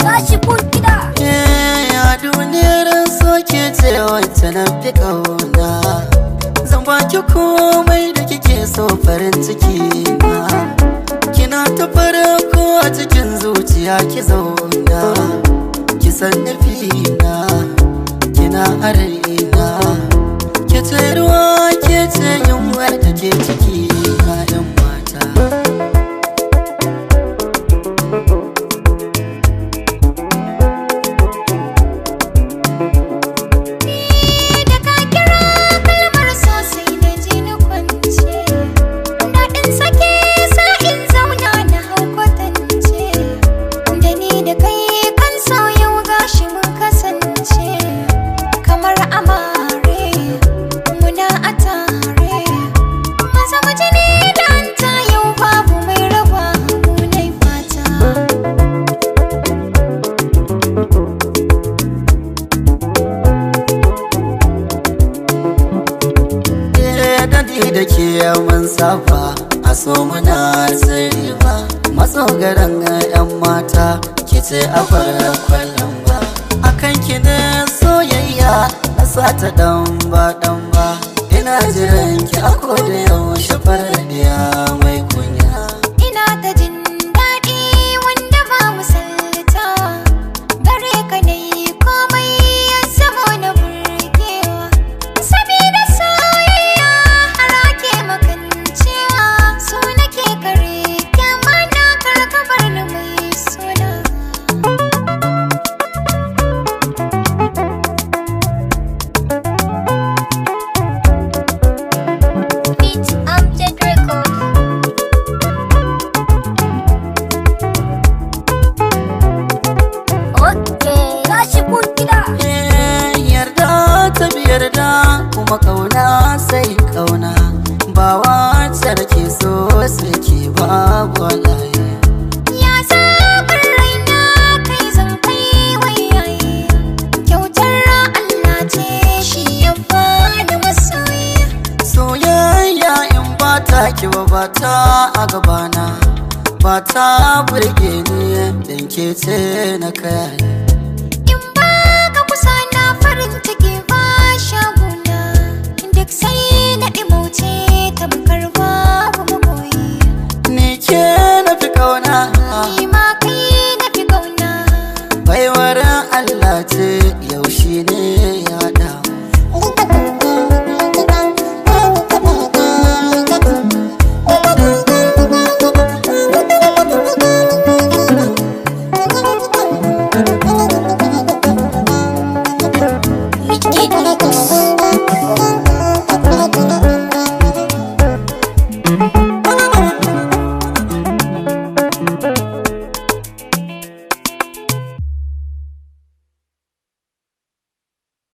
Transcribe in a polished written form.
Tashi kun kiɗa. A duniyar soke ce wacce na fi ƙauna. Zan baki komai da kike so, farin ciki na. Kina ta farko a cikin zuciya ki zauna. Ki san nufi na, kina a raina. Ke ce ruwa, ke ce yunwar da ke ciki na, 'yan mata. Da ka kira kalmar so sai na ji na kwance. Daɗin sake sa'in zauna na hau kwatance. Da ni da kai kan yau gashi mun kasance. Kamar amare muna a tare. Mun zama jini da hanta, yau babu mai raba mu, nai fata. Dadi da ke mun saba a so muna tsiri ba. Matso garan yan mata, ki ce a fara kwallon ba. Akan ki ne soyayya na sata dan ba dan ba. Ina jiran ki a koda yaushe, faradiya mai kunya. Ina ta jin daɗi wanda ba misalta. Gare ka na yi komai ya zamo na burgewa. Sabida soyayya har ake makancewa. So nake kare kyama na, karkabar ni mai suna. Beat Amjad Records. Okay. Tashi kun kiɗa. Yarda ta bi yarda, kuma kauna sai kauna. Ba wacce da ke so sai ke, babu wallahi. Ya zaɓar raina, kai zan kai wayaye. Kyautar Allah ce, shi ya bani masoyi. Soyayya in ba ta ki ba, ba ta a gabana. Ba ta burge ni dan ke ce na kai. In ba ka kusa na, farin ciki ba shaguna. Duk sai na ɗimauce tamkar babu magoyi. Ni ke na fi kauna. Ni ma kai na fi kauna. Baiwar Allah ce, yaushe ne ya dawo. Midgate Records.